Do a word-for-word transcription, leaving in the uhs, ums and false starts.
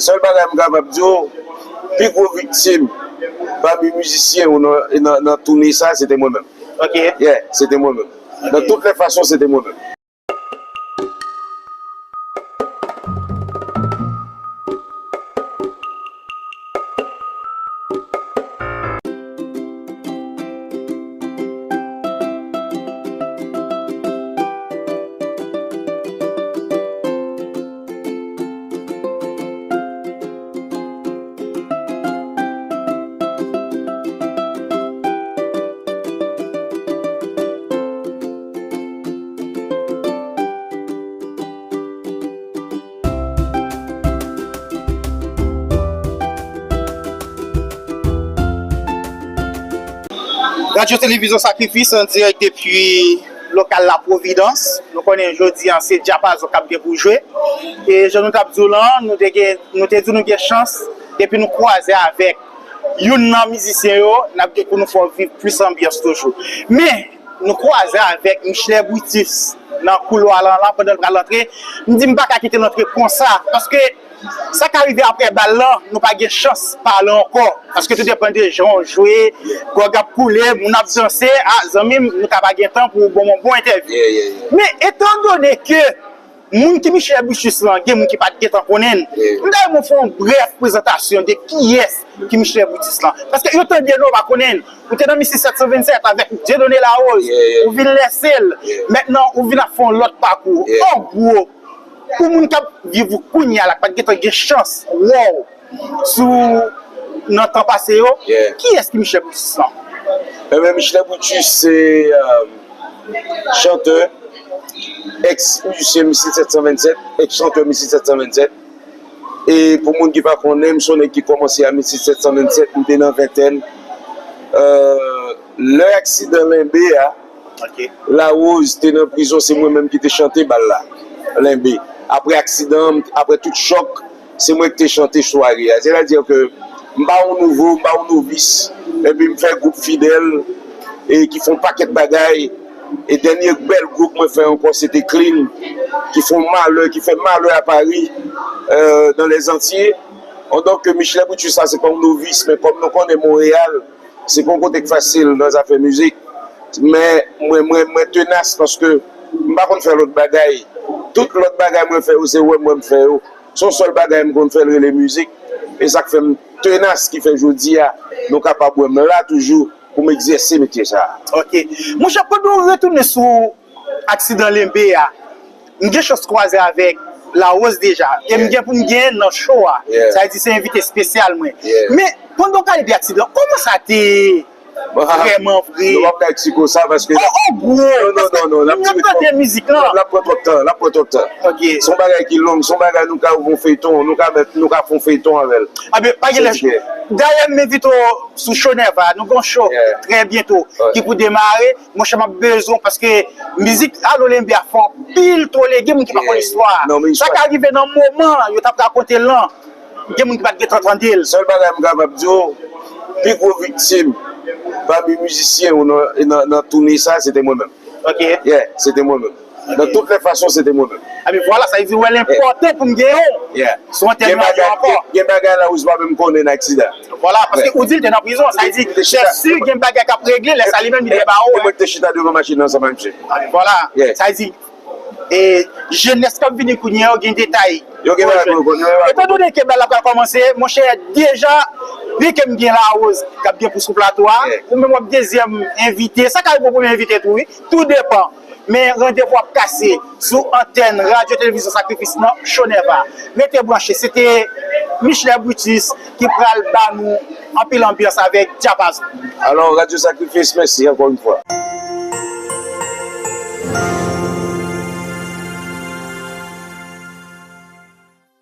Sèl bagay m kapab di w, pi gwo viktim pami mizisyen yo nan, nan, nan toune sa, se te mwen menm. Ok. Yeah, se te mwen menm. Nan tout lè fason, se te mwen menm. Radyo Televizyon Sakrifis an dirèk depi lokal La Providence. Nou konnen jodi a se Dyapazo k ap gen pou jwe. E jan nou t ap di w lan, nou te gen, nou te di w nou gen chans, depi nou kwaze avèk youn nan mizisyen yo, n ap gen pou nou fè w viv plis anbyans toujou. Men, nou kwaze avèk Michelet Brutus nan koulwa lan la pandan l pral antre. M di m pa ka kite l antre konsa, paske sa ka rive apre bal lan, nou pa gen chans pale ankò. Paske tou depann de jan w jwe, gwòg ap koule, moun ap danse. A, zanmi m, nou ka pa gen tan pou w ban m yon bon entèvyou. Yeah, yeah, yeah. Men, etandone ke moun ki Michelet Brutus lan, gen moun ki pa t gentan konnen l. Yeah. M ta renmen w fè yon brèf prezantasyon de kiyès ki Michelet Brutus lan. Paske yo tande non, yo pa konnen l. Ou te nan Misis sèt san vennsèt avèk Dieudonné Larose. Yeah, yeah. Ou vin lèse l. Yeah. Mentnan, ou vin ap fè yon lòt pakou. Yeah. An gwo, pou moun k ap viv ou kounye a la, k pa t gentan gen chans wè w sou, nan tan pase yo, yeah, kiyès ki Michelet Brutus lan? Enben, Michelet Brutus se, euh, chantè, ex mizisyen Misis sèt san vennsèt, ex chantè Misis sèt san vennsèt. E pou moun ki pa konnen, m se yon nèg ki kòmanse a Misis sèt san vennsèt, m te nan ventèn. Euh, lè aksidan Lenbe a, Ok. Larose te nan prizon, se mwen menm ki te chante bal la. Lenbe. Apre aksidan, apre tout chòk, se mwen ki te chante sware a. Sètadi ke m pa yon nouvo, m pa yon novis. Epi m fè gwoup Fidèl, e ki fè yon pakèt bagay. E dènye bèl gwoup mwen fè ankò, se te Clean, ki fè yon malè, ki fè malè a Paris, euh, dans les Antilles. Donk, Michelet Brutus sa, se pa yon novis, men kòm nou konnen Monreyal, se pa yon kote k fasil nan zafè mizik. Men mwen, mwen, mwen tenas paske m pa konn fè lòt bagay. Tout lòt bagay mwen fè yo, se wè mwen m fè yo. Se yon sèl bagay m konn fè, l rele mizik. E sa k fè m tenas, ki fè jodi a, nou kapab wè m la toujou pou m egzèse metye sa a. Ok. Monchè, pandan w retounen sou aksidan Lenbe a, m gen chans kwaze avèk Larose deja. E m gen pou m genyen nan show a. Yeah. Sa vle di se envite espesyal mwen. Yeah. Men, pandan w pale de aksidan, kòman sa te vrèman vre? Nou p ap ka eksplike w sa paske... Oh, oh, gwo! Non, non, non, non, n ap tire kòb. Tande mizik lan. L ap pran twòp tan, l ap pran twòp tan. Ok. Se yon bagay ki long, se yon bagay nou ka ouvri yon feyton, nou ka mèt, nou ka fè yon feyton avè l. A ben, pa gen lè. Dayè, m envite w sou show Nèva, nou gen yon show trè byento ki pou demare. Monchè, m ap bezwen w paske mizik Alo Lenbe a fè anpil tole, gen moun ki pa konn istwa a. Sa ka rive nan moman yo t ap rakonte l lan, gen moun ki pa t gentan tande l. Sèl bagay m kapab di w, pi gwo viktim pami mizisyen yo nan, nan, nan toune sa, se te mwen menm. Ok. Yeah, se te mwen menm. Nan tout lè fason, se te mwen menm. Ebyen vwala, sa vle di wè l enpòtan pou m gen yon sou entèvyasyon ankò. Gen bagay, gen, gen bagay Larose pa menm konnen nan aksidan. Vwala, paske ou di l te nan prizon, sa vle di se si gen bagay k ap regle, lè sa li menm li te ba ou. E mwen ki te chita devan machin nan ansanm ak misye. Vwala, sa vle di, e, jenès k ap vini kounye a yo gen detay. Yo gen bagay pou yo konn, yo gen bagay pou yo konn. Etandone ke bal la pral kòmanse, monchè, deja, vi ke m gen Larose k ap gen pou sou plato a, ou menm w ap dezyèm envite, sa ka rive w premye envite tou, wi, tou depan. Men randevou ap kase sou antèn Radyo Televizyon Sakrifis nan show Nèva. Rete branche, se te Michelet Brutus ki pral ba nou anpil anbyans avèk Dyapazo. Alò, Radyo Sakrifis, mèsi ankò yon fwa.